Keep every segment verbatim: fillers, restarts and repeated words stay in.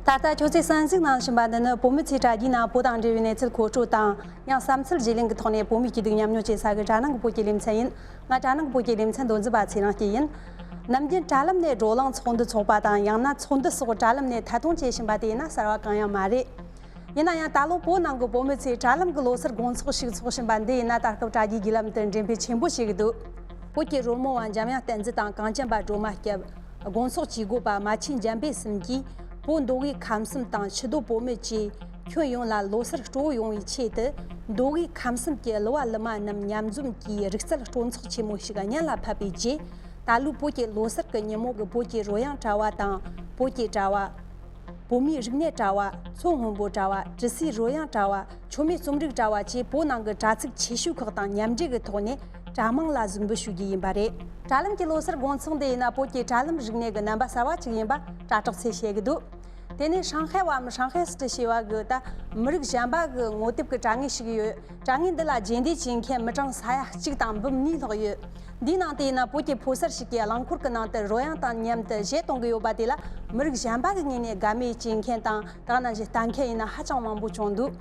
ད་ལྟ་ཁྱོད་ཚོས་གསན་གཟིགས་གནང་བཞིན་པ་འདི་ནི་བོད་མི་ཚོས་དྲ་རྒྱའི་ནང་བོད་དང་འབྲེལ་བའི་གནས་ཚུལ་མཁོ་སྤྲོད་དང་། ཡང་བསམ་ཚུལ་བརྗེ་ལེན་གྱི་ཐོག་ནས་བོད་མིའི་སྐྱིད་སྡུག་མཉམ་མྱོང་བྱེད་ས་གི་དྲ་ནང་གི་བོད་ཀྱི་ལེ་ཚན་ཡིན། ང་དྲ་ནང་གི་བོད་ཀྱི་ལེ་ཚན་མདོ་འཛིན་པ་ཚེ་རིང་སྐྱིད་ཡིན། ནམ་རྒྱུན་དྲ་ལམ་ནས་བགྲོ་གླེང་ཚོགས་འདུ་འཚོགས་པ་དང་། ཡང་ན་ཚོགས་འདུ་སོགས་དྲ་ལམ་ནས་ཐད་གཏོང་བྱེད་བཞིན་པ་དེ་ཡིན་ན་གསར་བ་གང་ཡང་མ་རེད། ཡིན་ན་ཡང་ད་ལོ་བོད་ནང་གི་བོད་མི་ཚོས་དྲ་ལམ་གྱི་ལོ་སར་དགོང་ཚོགས་ཤིག་འཚོགས་བཞིན་པ་འདི་ཡིན་ན་ད་སྐབས་དྲ་རྒྱའི་བརྒྱུད་ལམ་དུ་འགྲེམས་སྤེལ་ཆེན་པོ་བྱེད་ཀྱི་འདུག་བོད་ཀྱི་རོལ་མོ་བ་འཇམ་དབྱངས་བསྟན་འཛིན་དང་གངས་ཅན་པ་སྒྲོལ་མ་སྐྱབས། དགོང་ཚོགས་ཀྱི་དགོས་པ་མ་ཆེན་འཇམ་དཔལ་གསུམ་གྱིས་བོད་མདོ་དབུས་ཁམས་གསུམ་དང་ཕྱི་སྡོད་བོད་མི་བཅས་ཁྱོན་ཡོངས་ལ་ལོ་སར་སྤྲོ་བོ་ཡོང་བའི་ཆེད་དུ། མདོ་དབུས་ཁམས་གསུམ་གྱི་གླུ་བ་གླུ་མ་རྣམས་མཉམ་འཛོམས་ཀྱིས་རིག་རྩལ་སྤྲོ་ཚོགས་ཆེན་མོ་ཞིག་སྙན་ལ་ཕབ་པའི་རྗེས། ད་ལོའི་བོད་ཀྱི་ལོ་སར་གྱི་ཉིན་མོ་གི་བོད་ཀྱི་རོལ་དབྱངས་དྲ་བ་དང་། བོད་ཀྱི་དྲ་བ། བོད་མིའི་རིག་གནས་དྲ་བ། མཚོ་སྔོན་པོ་དྲ་བ། དྲི་ཟའི་རོལ་དབྱངས་དྲ་བ། མཆོད་མེ་རྩོམ་རིག་དྲ་བ་བཅས་བོད་ནང་གི་དྲ་ཚིགས་ཆེ་ཤོས་ཁག་དང་མཉམ་འབྲེལ་གྱི་ཐོག་ནས་དྲ་དམངས་ལ་གཟིགས་འབུལ་ཞུ་རྒྱུ་ཡིན་པ་རེད། དྲ་ལམ་གྱི་ལོ་སར་དགོང་ཚོགས་འདི་ཡིན་ན་བོད་ཀྱི་དྲ་ལམ་རིག་གནས་ཀྱི་རྣམ་པ་གསར་བ་ཅིག་ཡིན་པ་དྲ་གྲོགས་ཚོས་བཤད་ཀྱི་འདུག་དེ་ནས་ཧྲང་ཧའེ་བའམ་ཧྲང་ཧའེ་སི་ཊི་ཞེས་པ་གི་ད་མི་རིགས་གཞན་པ་གི་ངོ་དེབ་ཀྱི་དྲ་ངོས་ཤིག་ཡོད། དྲ་ངོས་འདི་ལ་རྗེས་འདེད་བྱེད་མཁན་མི་གྲངས་ས་ཡ་གཅིག་དང་འབུམ་གཉིས་ལྷག་ཡོད། འདིའི་ནང་དུ་ཡིན་ན་བོད་ཀྱི་ཕོ་གསར་ཞིག་གིས་རླངས་འཁོར་གྱི་ནང་དུ་རོལ་དབྱངས་དང་མཉམ་དུ་གཞས་གཏོང་གི་ཡོད་པ་དེ་ལ་མི་རིགས་གཞན་པ་གི་ངོས་ནས་དགའ་མོས་བྱེད་མཁན་དང་དེ་ནང་བཞིན་ལྟ་མཁན་ཡིན་ན་ཧ་ཅང་མང་པོ་བྱུང་འདུག་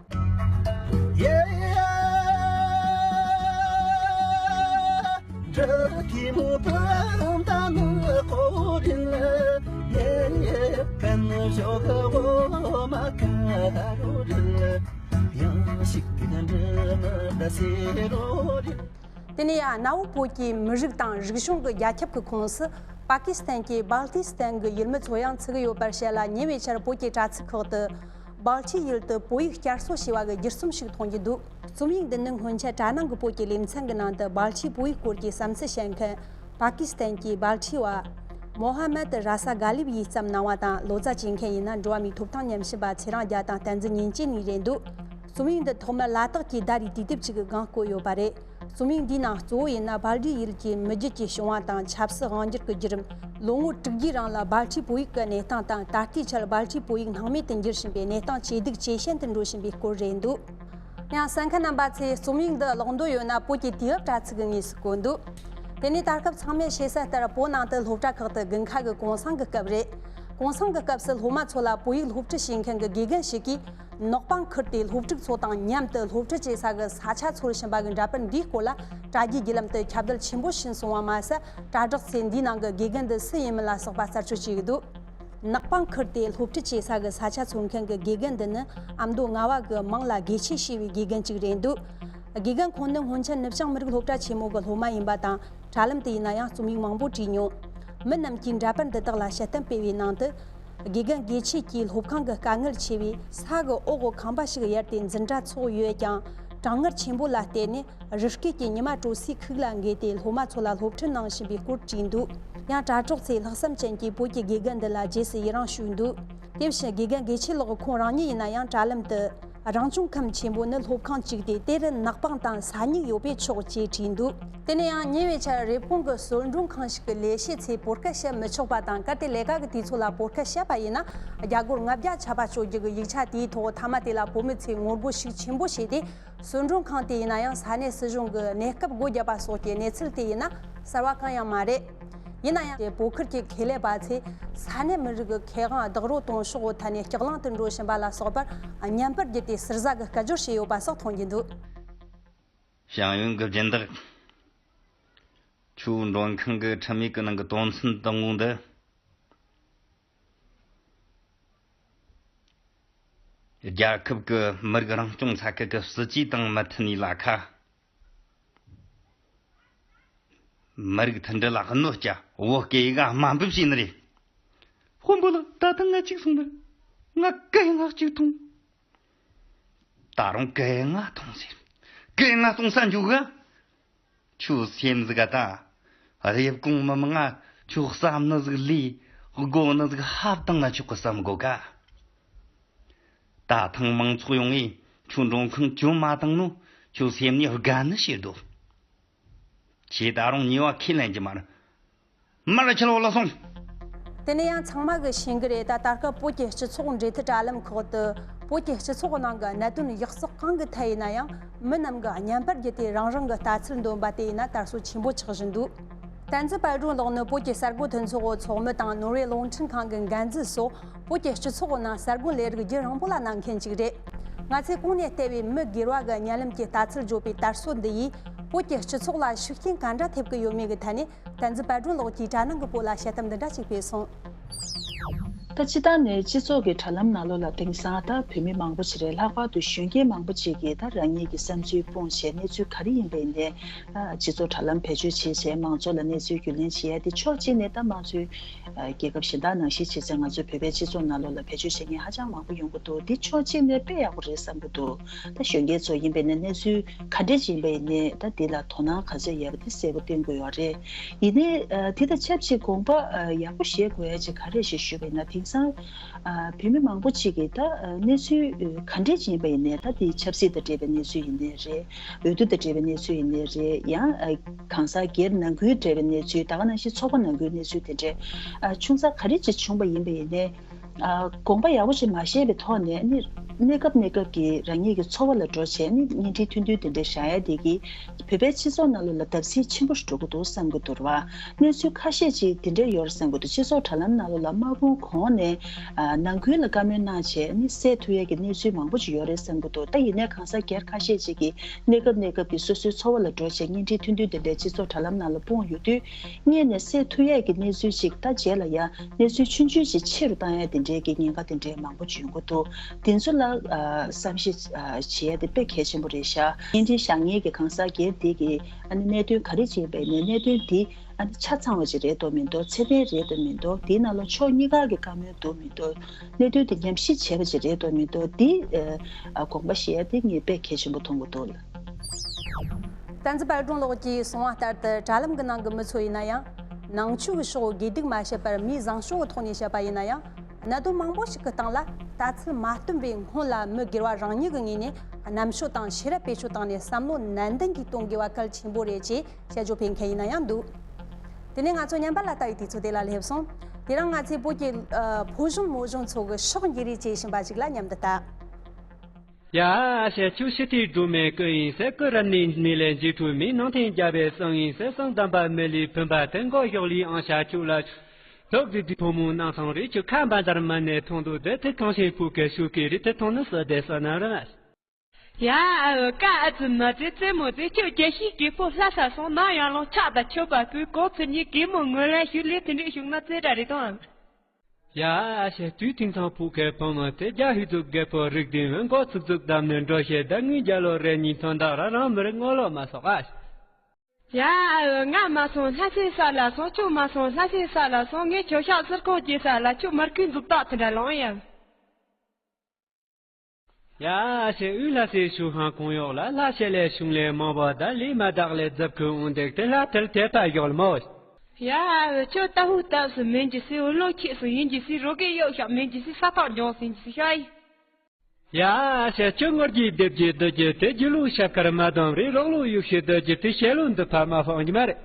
དེ་ནས་ཡང་གནའ་བོའི་བོད་ཀྱི་མི་རིགས་དང་རིག་གཞུང་གི་རྒྱ་ཁྱབ་ཀྱི་ཁོངས་སུ་པ་ཀི་སི་ཐན་གྱི་སྦལ་ཏི་སི་ཐན་གྱི་ཡུལ་མི་ཚོ་ཡང་ཚུད་ཀྱི་ཡོད་པར་བཤད་ལ། ཉེ་བའི་ཆར་བོད་ཀྱི་དྲ་ཚིགས་ཁག་ཏུ་སྦལ་ཏི་ཡུལ་དུ་བོད་ཡིག་བསྐྱར་གསོ་བྱས་པ་གི་བརྒྱུད་རྩོམ་ཞིག་མཐོང་རྒྱུ་འདུག་རྩོམ་ཡིག་འདི་ནི་སྔོན་ཆད་དྲ་ནང་གི་བོད་ཀྱི་ལེ་ཚན་གྱི་ནང་དུ་སྦལ་ཏིའི་བོད་ཡིག་སྐོར་གྱི་བསམ་ཚུལ་བཤད་མཁན་པ་ཀི་སི་ཐན་གྱི་སྦལ་ཏི་བ་མོ་ཧ་མད་ར་ས་གྷ་ལིབ་ཡིས་བརྩམས་གནང་བ་དང་། ལོ་ཙཱ་བྱེད་མཁན་ཡིན་ན་འགྲོ་བ་མིའི་ཐོབ་ཐང་ཉམས་ཞིབ་པ་ཚེ་རིང་རྒྱལ་དང་བསྟན་འཛིན་ཉིན་བྱེད་གཉིས་རེད་འདུག་རྩོམ་ཡིག་འདི་ཐོག་མར་ལ་དྭགས་ཀྱི་ཟླ་རིའི་དུས་དེབ་ཅིག་གི་སྒང་བཀོད་ཡོད་པ་རེད། རྩོམ་ཡིག་འདིའི་ནང་གཙོ་བོ་ཡིན་ན་སྦལ་ཏིའི་ཡུལ་གྱི་མི་རྒྱུད་ཀྱི་བྱུང་བ་དང་ཆབ་སྲིད་དབང་སྒྱུར་གྱི་བརྒྱུད་རིམ། ལོ་ངོ་དྲུག་བརྒྱའི་རིང་ལ་སྦལ་ཏིའི་བོད་ཡིག་གི་གནས་སྟངས་དང་། ད་ལྟའི་ཆར་སྦལ་ཏིའི་བོད་ཡིག་སྣང་མེད་དུ་འགྱུར་བཞིན་པའི་གནས་སྟངས་ཇེ་སྡུག་ཇེ་ཞན་དུ་འགྲོ་བཞིན་པའི་སྐོར་རེད་འདུག་ཡང་གསན་མཁན་རྣམ་པ་ཚོས་རྩོམ་ཡིག་འདི་ཀློག་འདོད་ཡོད་ན་བོད་ཀྱི་དུས་བབ་དྲ་ཚིགས་ཀྱི་ངོས་སུ་བཀོད་འདུག་དེ་ནས་ད་སྐབས་ཚང་མས་ཤེས་གསལ་ལྟར་བོད་ནང་དུ་སློབ་གྲྭ་ཁག་ཏུ་དགུན་ཁ་གི་གུང་སེང་གི་སྐབས་རེད། གུང་སེང་གི་སྐབས་སུ་སློབ་མ་ཚོ་ལ་བོད་ཡིག་སློབ་ཁྲིད་བྱེད་མཁན་གྱི་དགེ་རྒན་ཞིག་གིས་ནག་པང་ཁུར་ཏེ་སློབ་ཕྲུག་ཚོ་དང་མཉམ་དུ་སློབ་ཁྲིད་བྱེད་ས་གི་ས་ཆ་འཚོལ་བཞིན་པ་གི་འདྲ་པར་འདིའི་སྐོར་ལ་དྲ་རྒྱའི་བརྒྱུད་ལམ་དུ་ཁྱབ་གདལ་ཆེན་པོ་ཕྱིན་སོང་བ་མ་ཟད། དྲ་གྲོགས་ཚོས་འདིའི་ནང་གི་དགེ་རྒན་འདི་སུ་ཡིན་མིན་ལ་སོགས་པ་རྩད་གཅོད་བྱེད་ཀྱི་འདུག་ནག་པང་ཁུར་ཏེ་སློབ་ཁྲིད་བྱེད་ས་གི་ས་ཆ་འཚོལ་མཁན་གྱི་དགེ་རྒན་འདི་ནི་ཨ་མདོ་རྔ་བ་གི་མིང་ལ་དགེ་ཆོས་ཞེས་པའི་དགེ་རྒན་ཅིག་རེད་འདུག་དགེ་རྒན་ཁོང་ནི་སྔོན་ཆད་ནུབ་བྱང་མི་རིགས་སློབ་གྲྭ་ཆེན་མོ་གི་སློབ་མ་ཡིན་པ་དང་། དྲ་ལམ་དུ་ཡིན་ན་ཡང་རྩོམ་ཡིག་མང་པོ་བྲིས་མྱོང་། མི་རྣམས་ཀྱིས་འདྲ་པར་འདི་དག་ལ་དཔྱད་གཏམ་སྤེལ་བའི་ནང་དུ། དགེ་རྒན་དགེ་ཆོས་ཀྱིས་སློབ་ཁང་གི་དཀའ་ངལ་ཆེ་བས་ས་གི་འོག་གི་ཁང་པ་ཞིག་གཡར་ཏེ་འཛིན་གྲྭ་འཚོགས་ཡོད་ཀྱང་། གྲང་ངར་ཆེན་པོ་ལ་བརྟེན་ནས་རི་སྐེད་ཀྱི་ཉི་མ་དྲོ་སའི་ཁུག་ལ་འགོས་ཏེ་སློབ་མ་ཚོ་ལ་སློབ་ཁྲིད་གནང་བཞིན་པའི་སྐོར་བྲིས་འདུག་ཡང་དྲ་གྲོགས་ཚོས་ལྷག་བསམ་ཅན་གྱིས་བོད་ཀྱི་དགེ་རྒན་འདི་ལ་རྗེས་སུ་ཡི་རང་ཞུས་འདུག་དེ་བཞིན་དགེ་རྒན་དགེ་ཆོས་ལགས་ཁོང་རང་ཉིད་ཡིན་ན་ཡང་དྲ་ལམ་དུ། རང་བྱུང་ཁམས་ཆེན་པོ་ནི་སློབ་ཁང་གཅིག་སྟེ། དེར་ནག་པང་དང་ས་སྨྱུག་ཡོད་པས་ཆོག་ཅེས་བྲིས་འདུག་དེ་ནས་ཡང་ཉེ་བའི་ཆར་རེབ་གོང་གི་གསོལ་མགྲོན་ཁང་ཞིག་གི་ལས་བྱེད་ཚོས་བོད་སྐད་བཤད་མི་ཆོག་པ་དང་། གལ་ཏེ་ལས་ཀ་གི་དུས་ཚོད་ལ་བོད་སྐད་བཤད་པ་ཡིན་ན། རྒྱ་སྒོར་ལྔ་བརྒྱ་ཆད་པ་གཅོད་རྒྱུ་གི་ཡིག་ཆ་དེའི་ཐོག་མཐའ་མ་དེ་ལ་བོད་མི་ཚོས་ངོ་རྒོལ་ཤུགས་ཆེན་པོ་བྱས་ཏེ། གསོལ་མགྲོན་ཁང་དེ་ཡིན་ན་ཡང་ས་གནས་སྲིད་གཞུང་གི་གནས་སྐབས་སྒོ་བརྒྱབ་པ་སོགས་ཀྱི་གནས་ཚུལ་དེ་ཡིན་ན་གསར་བ་གང་ཡང་མ་རེད། ཡིན་ན་ཡང་། བོད་ཁུལ་གྱི་ཁེ་ལས་པ་ཚོས་ས་གནས་མི་རིགས་ཀྱི་ཁེ་དབང་རྡོག་རོལ་གཏོང་ཕྱོགས་ཐད་ནས་ལྕགས་ལང་དུ་འགྲོ་བཞིན་པ་ལ་སོགས་པར་བརྙན་པར་བརྒྱུད་དེ་ཟུར་ཟ་གི་སྐད་སྒྱུར་བྱས་ཡོད་པ་སོགས་མཐོང་རྒྱུ་འདུག་ཞང་ཡོན་གྱི་སྦྱིན་བདག་ཆུ་བོ་མགྲོན་ཁང་གི་ཁྲིམས་ཡིག་གི་ནང་གི་དོན་ཚན་དང་པོ་འདི། རྒྱལ་ཁབ་ཀྱི་མི་རིགས་རང་སྐྱོང་ས་ཁུལ་གྱི་སྲིད་ཇུས་དང་མི་མཐུན་ནས་ལ་ཁ། མི་རིགས་མཐུན་སྒྲིལ་ལ་གནོད་སྐྱེལ། བོད་སྐད་ཡིག་དམའ་འབེབས་བྱས་ནི་རེད། དཔོན་པོ་ལགས། ད་ཐེངས་ང་གཅིག་སོང་ནི་རེད། ང་སྐད་ཡིག་ང་གཅིག་མཐོང་། ད་རུང་སྐད་ཡིག་ང་མཐོང་ཟེར། སྐད་ཡིག་ང་གཏོང་ས་འཇུག་ག་ཁྱོད་སེམས་ཟིག་ག་ད། རེབ་གོང་མི་མང་ང་ཁྱོད་བསམ་ནི་ཟིག་ལས། དགོ་ནི་ཟིག་ཧབ་བཏང་ན་ཆོག་གི་བསམ་དགོ་ག་ད་ཐེངས་མང་ཚོགས་ཡོང་ངས་ཁྱོད་མགྲོན་ཁང་བཅོམ་མ་བཏང་ནོ། ཁྱོད་སེམས་ནས་དགའ་ནི་བྱེད་དོ། ཁྱེད་ད་རུང་ཉེས་པ་ཁས་ལེན་གྱི་མ་རེད། མར་ཁྱེར་འོག་ལ་སོང་། དེ་ནས་ཡང་ཚང་མ་གིས་ཤེས་ཀྱི་རེད། ད་ལྟ་སྐབས་བོད་ཀྱི་སྤྱི་ཚོགས་འབྲེལ་མཐུད་དྲ་ལམ་ཁག་ཏུ་བོད་ཀྱི་སྤྱི་ཚོགས་ནང་གི་གནད་དོན་ཡག་བསགས་གང་གི་ཐད་ཡིན་ན་ཡང་མི་རྣམས་ཀྱིས་བརྙན་པར་བརྒྱུད་དེ་རང་རང་གི་ལྟ་ཚུལ་འདོན་པ་དེ་ཡིན་ན་དར་སྲོལ་ཆེན་པོ་ཆགས་བཞིན་འདུག་བསྟན་འཛིན་དཔལ་སྒྲོན་ལགས་ནི་བོད་ཀྱི་གསར་འགོད་མཐུན་ཚོགས་ཚོགས་མི་དང་ནོར་ཝེ་རླུང་འཕྲིན་ཁང་གི་འགན་འཛིན་སོགས་བོད་ཀྱི་སྤྱི་ཚོགས་ནང་གསར་འགོད་ལས་རིགས་རྒྱུན་རིང་པོ་ལ་གནང་མཁན་ཅིག་རེད། ང་ཚོས་གོང་ནས་བལྟས་པའི་མི་སྒེར་བ་གི་བརྙན་ལམ་གྱི་ལྟ་ཚུལ་བརྗོད་པའི་དར་སྲོལ་འདི་ཡིས་བོད་ཀྱི་སྤྱི་ཚོགས་ལ་ཤུགས་རྐྱེན་ག་འདྲ་ཐེབས་ཀྱི་ཡོད་མེད་ཀྱི་ཐད་ནས། བསྟན་འཛིན་དཔལ་སྒྲོན་ལགས་ཀྱིས་དྲ་ནང་གི་བོད་ལ་དཔྱད་གཏམ་འདི་འདྲ་ཞིག་སྤེལ་སོང་། ད་སྤྱིར་བཏང་ནས་སྤྱི་ཚོགས་ཀྱི་དྲ་ལམ་ནང་ལོགས་ལ་དེང་སང་ད་བོད་མི་མང་པོ་ཞིག་རེད། ལྷག་པར་དུ་གཞོན་སྐྱེས་མང་པོ་ཞིག་གིས་ད་རང་ཉིད་ཀྱི་བསམ་ཚུལ་སྤུངས་བྱས། གནས་ཚུལ་ག་རེ་ཡིན་པ་ཡིན་ནའི་ད་སྤྱི་ཚོགས་དྲ་ལམ་བེད་སྤྱོད་བྱས་བྱས་མང་ཚོགས་ལ་གནས་ཚུལ་བརྒྱུད་ལེན་བྱེད་ཡ་དེ་ཕྱོགས་གཅིག་ནས་ད་དམངས་གཙོའི་རྒྱལ་ཁབ་གཞན་དག་ནང་བཞིན་བྱས་ཙང་ང་ཚོའི་བོད་པའི་སྤྱི་ཚོགས་ནང་ལོགས་ལ་བེད་སྤྱོད་བྱེད་མཁན་ཧ་ཅང་མང་པོ་ཡོང་གི་འདུག་འདི་ཕྱོགས་གཅིག་ནས་དཔེ་ཡག་པོ་རེད་བསམ་གྱི་འདུག་ད་གཞོན་སྐྱེས་ཚོ་ཡིན་པ་ཡིན་ནའི་གནས་ཚུལ་ག་འདྲ་ཅིག་ཡིན་པ་ཡིན་ནའི་ད་འདི་ལ་དོ་སྣང་ག་ཚོད་ཡོད་པ་དེ་གསལ་པོ་སྟོན་དགོས་ཡོད་རེད། ཡིན་ནའི་ཨ་དེ་དང་ཆབས་ཅིག་དགོངས་པ་ཨ་ཡག་པོ་བཞེས་དགོས་ཡ་ཅིག་ག་རེ་ཞིག་ཞུས་པ་ཡིན་ན། དེང་སང་ཨ་བོད་མི་མང་པོ་ཅིག་གིས་ད་ཨ་གནས་ཚུལ་ཨ་ག་འདྲ་ཅིག་ཡིན་པ་ཡིན་ནའི་ད་དེ་ཆབ་སྲིད་དང་འབྲེལ་བའི་གནས་ཚུལ་ཡིན་ནའི་རེད། འོས་བསྡུ་དང་འབྲེལ་བའི་གནས་ཚུལ་ཡིན་ནའི་རེད། ཡང་ཨ་གང་ཟག་སྒེར་ནང་ཁུལ་འབྲེལ་བའི་གནས་ཚུལ། ད་ག་ནང་བཞིན་ཚོགས་པ་ནང་ཁུལ་གནས་ཚུལ་དེ་འདྲའི་ཨ་ཆུང་ཙག་ག་རེ་ཅིག་བྱུང་བ་ཡིན་པ་ཡིན་ནའི། ཨ་དགོངས་པ་ཡག་པོ་ཞིག་མ་བཞེས་པའི་ཐོག་ནས་ནི་གནས་སྐབས་གནས་སྐབས་ཀྱི་རང་ཉིད་ཀྱི་འཚོ་བ་ལ་འགྲོ་བྱས་ནི་བརྙན་འཕྲིན་ཐུང་ཐུང་དེ་འདྲ་བཞག་ཡ་དེ་གིས་བོད་པའི་སྤྱི་ཚོགས་ནང་ལོགས་ལ་བརྡབ་གསིག་ཆེན་པོ་ཞིག་འགྲོ་གི་འདུག་བསམ་གྱི་འདུག་རེད་བ། གནས་ཚུལ་ཁ་ཤས་ཅིག་དེ་འདྲ་ཡོད་རེད་བསམ་གྱི་འདུག་སྤྱི་ཚོགས་དྲ་ལམ་ནང་ལོགས་ལ་དམག་དཔུང་གོང་ནས་ཨ་ནང་ཁུལ་ལ་བཀའ་མོལ་གནང་བྱས་ནི་སེལ་ཐུབ་ཡ་གི་གནས་ཚུལ་མང་པོ་ཅིག་ཡོད་རེད་བསམ་གྱི་འདུག་ད་ཡིན་ནའི་གང་ཟག་སྒེར་ཁ་ཤས་ཅིག་གིས་གནས་སྐབས་གནས་སྐབས་ཀྱི་སོ་སོའི་འཚོ་བ་ལ་འགྲོ་བྱས་བརྙན་འཕྲིན་ཐུང་ཐུང་དེ་འདྲའི་སྤྱི་ཚོགས་དྲ་ལམ་ནང་ལ་སྤུངས་ཡོད་དུས། སྔོན་ནས་སེལ་ཐུབ་ཡས་ཀྱི་གནས་ཚུལ་ཅིག་ད་རྗེས་ལ་ཡང་གནས་ཚུལ་ཆུང་ཆུང་ཅིག་ཆེ་རུ་བཏང་ཡས་དེ་འདྲའི་གི་ཉེན་ཁ་དེ་འདྲའི་མང་པོ་བྱུང་གི་འདུག་དེ་ཚོ་ལ་ཨ་བསམ་ཤེས་ཨ་བྱེད་ཡས་དེ་དཔེ་གལ་ཆེན་པོ་རེད་ཤག་བརྙན་འཕྲིན་བཞག་མཁན་གྱི་གང་ཟག་སྒེར་དེ་གི་ཨ་ནི་གནད་དོན་ག་རེ་བྱས་པའི་ནས་གནད་དོན་དེ་ཨ་ནི་ཆ་ཚང་བ་ཅིག་རེད་འདུག་མི་འདུག་ཚད་ལྡན་རེད་འདུག་མི་འདུག་དེའི་ནང་ལ་ཕྱོགས་གཉིས་ཀ་གི་བཀའ་མོལ་འདུག་མི་འདུག་གནད་དོན་དེ་ཉམས་ཞིབ་བྱས་པ་ཅིག་རེད་འདུག་མི་འདུག་དེ་ཨ་དགོངས་པ་བཞེས་ཡས་དེ་ངས་དཔེ་གལ་ཆེན་པོ་མཐོང་གི་འདུག་ལགས། བསྟན་འཛིན་དཔལ་སྒྲོན་ལགས་ཀྱིས་གསུངས་པ་ལྟར་དུ་དྲ་ལམ་གྱི་ནང་གི་མི་ཚོ་ཡིན་ན་ཡང་། ནང་ཆོས་ཀྱི་ཕྱོགས་དགེ་སྡིག་མ་བཤད་པར་མིའི་བཟང་སྤྱོད་ཀྱི་ཐོག་ནས་བཤད་པ་ཡིན་ན་ཡང་། གནད་དོན་མང་པོ་ཞིག་གི་སྟེང་ལ་ལྟ་ཚུལ་མ་བསྟུན་པའི་སྔོན་ལ་མི་སྒེར་བ་རང་ཉིད་ཀྱི་ངོས་ནས་རྣམ་དཔྱོད་དང་ཤེས་རབ་བེད་སྤྱོད་བཏང་ནས་བསམ་བློ་ནན་ཏན་གྱིས་གཏོང་དགོས་པ་གལ་ཆེན་པོ་རེད་ཅེས་དཔྱད་བརྗོད་སྤེལ་མཁན་ཡིན་ན་ཡང་འདུག་དེ་ནས་ང་ཚོ་ཉམས་པ་ལ་ལྟ་བའི་དུས་ཚོད་དེ་ལ་སླེབས་སོང་། དེ་རིང་ང་ཚོས་བོད་ཀྱི་ཨ་ཕོ་གཞོན་མོ་གཞོན་ཚོ་གི་ཕྱག་འགྱེད་རེས་བྱེད་བཞིན་པ་ཞིག་ལ་མཉམ་དུ་ལྟ། ཡ་ཨ་ཞེ་ཁྱོད་ཕྱི་ཐིག་སྒྲོལ་མའི་སྐུ་ཡིན་ཟེར། སྐུ་རབ་གནས་མི་ལས་འཇིགས་འཕྲོག་མི་ནང་ཐེངས་རྒྱལ་པོའི་གསུང་ཡིན་ཟེར། གསུང་དམ་པ་མི་ལུས་ཕུན་པ་དེ། མགོ་གཞོགས་ལུས་ཨང་ཤ་ཁྱོད་ལ། ཐུགས་རྗེ་དྲི་ཕོ་མོ་ནང་ཚང་རེད། ཁྱོད་ཁ་འབའ་འདར་མ་ནས་མཐོང་འདུག་དེ་ཐུགས་གང་ཞིག་ཕུག་གི་ཤུགས་ཀྱི་རི་ཐུགས་མཐོང་ནི་སུ་དེ་སུ་ན་རུ་ན། ཡ་ཨ་ཀ་ཨ་ཙི་མ་ཙི་ཙེ་མོ་ཙི་ཁྱོད་རྒྱལ་སྤྱིའི་རྒད་པོ་ལྷ་ས་སོང་ན་ཡང་ལོང་ཆགས་དང་ཆོད་པ་བུའི་གོ་ཚུལ་གཉིས་རྒན་མོ་ངོས་ལ་ཞུ་ལས་དེ་འདྲས་བྱུང་ན་རྩེ་དྲག་རེད་དང་། ཡ་ཨ་ཞེ་དུས་དེང་སང་ཕུག་གི་ཕོ་མོ་དེ་རྒྱ་ཧི་ཚུགས་རྒད་པོ་རིགས་ལྡན་བུ་མགོ་ཚུགས་ཚུགས་བསྡམས་ནས་འགྲོ་ཤེས། ཟླ་ངོས་རྒྱ་ལོ་རེ་གཉིས་ཐོན་དག་ར་རང་མི་རིགས་ངོ་ལོག་མ་སོགས་ཨ། ཡ་ཨ་ང་མ་སོང་ལྷ་སའི་ས་ལ་སོང་། ཁྱོད་མ་སོང་ལྷ་སའི་ས་ལ་སོང་། ངས་ཁྱོད་ཤག་ཟུར་ཁང་སྐྱེས་ས་ལ་ཁྱོད་མར་ཁུའི་འཛུགས་སྟག་དེ་འདྲ་ལོང་ཡ། ཡ་ཨ་ཞེ་དབུས་ལྷ་སའི་ཤུག་ཧང་གོང་གཡོག་ལ་ལྷ་ཞེ་ལས་ཤུང་ལས་མང་བ་ད་ལས་མ་དག་ལས་རྫབ་ཁུ་འོང་འདེགས་དེ་ལྷ་ཐལ་དེ་ད་གཡོག་ལ་མོ། ཡ་ཨ་ཁྱོད་ལྟ་བུ་སྟབས་སུ་མིན་གྱི་སི་འུ་ལོ་ཁྱེད་སུ་ཡིན་གྱི་སི་རོ་གེ་གཡོག་ཤག་མིན་གྱི་སི་ས་ཐག་འཇོང་སིན་གྱི་སི་ཤ་ཡི། ཡ་ཨ་ཞེ་ཁྱོད་ངོར་གྱི་སྡེབ་ཀྱི་བདུད་ཀྱི་དེ་རྒྱུ་ལུག་ཤབ་ཁར་མ་དོམ་རེ་རོགས་ལུག་ཡུག་ཤི་བདུད་ཀྱི་དེ་ཤེ་ལུག་འདི་ཕ་མ་ཧོང་གྱི་མ་རེད།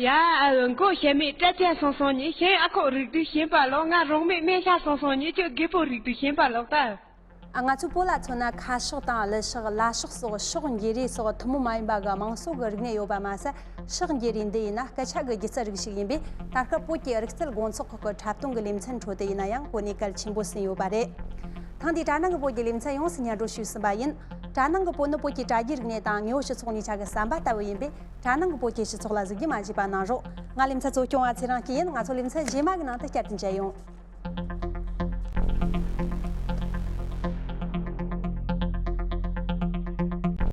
ཡ་ཨ་འུ་མགོ་ཞེ་མེད་སྐྲ་ཅན་སོང་སོང་ཉི་ཤེས་ཨ་ཁོག་རིགས་དུས་ཞེན་པ་ལོག་ང་རོགས་མེད་སྨན་ཤ་སོང་སོང་ཉི་ཁྱོད་རྒད་པོ་རིགས་དུས་ཞེན་པ་ལོག་ད། ཨ་ང་ཚོ་བོད་ལ་མཚོན་ན་ཁ་ཕྱོགས་དང་གླུ་ཕྱོགས་ལ་ཕྱོགས་སོགས་ཕྱག་འགྱེད་རེས་སོགས་ཐུན་མོང་མ་ཡིན་པ་གི་དམངས་སྲོལ་གི་རིག་གནས་ཡོད་པ་མ་ཟད། ཕྱག་འགྱེད་རེས་འདི་ཡིན་ན་སྐད་ཆ་གི་སྒྱུ་རྩལ་རིགས་ཤིག་ཡིན་པས། ད་སྐབས་བོད་ཀྱི་རིག་རྩལ་དགོང་ཚོགས་ཁག་གི་འཁྲབ་སྟོན་གྱི་ལེ་ཚན་ཁྲོད་དུ་ཡིན་ན་ཡང་གོ་གནས་གལ་ཆེན་པོ་ཟིན་ཡོད་པ་རེད། ཐེངས་འདིའི་དྲ་ནང་གི་བོད་ཀྱི་ལེ་ཚན་ཡོངས་སུ་སྙན་སྒྲོན་ཞུས་ཟིན་པ་ཡིན། དྲ་ནང་གི་བོད་ནི་བོད་ཀྱི་དྲ་རྒྱའི་རིག་གནས་དང་དངོས་པོ་སྤྱི་ཚོགས་གཉིས་ཆ་གི་ཟམ་པ་ལྟ་བུ་ཡིན་པས། དྲ་ནང་གི་བོད་ཀྱི་སྤྱི་ཚོགས་ལ་གཟིགས་རྒྱུ་མ་བརྗེད་པ་གནང་རོགས། ང་ལེ་ཚན་གཙོ་སྐྱོང་བ་ཚེ་རིང་སྐྱིད་ཡིན། ང་ཚོ་ལེ་ཚན་རྗེས་མ་གི་ནང་དུ་བསྐྱར་དུ་མཇལ་ཡོང་།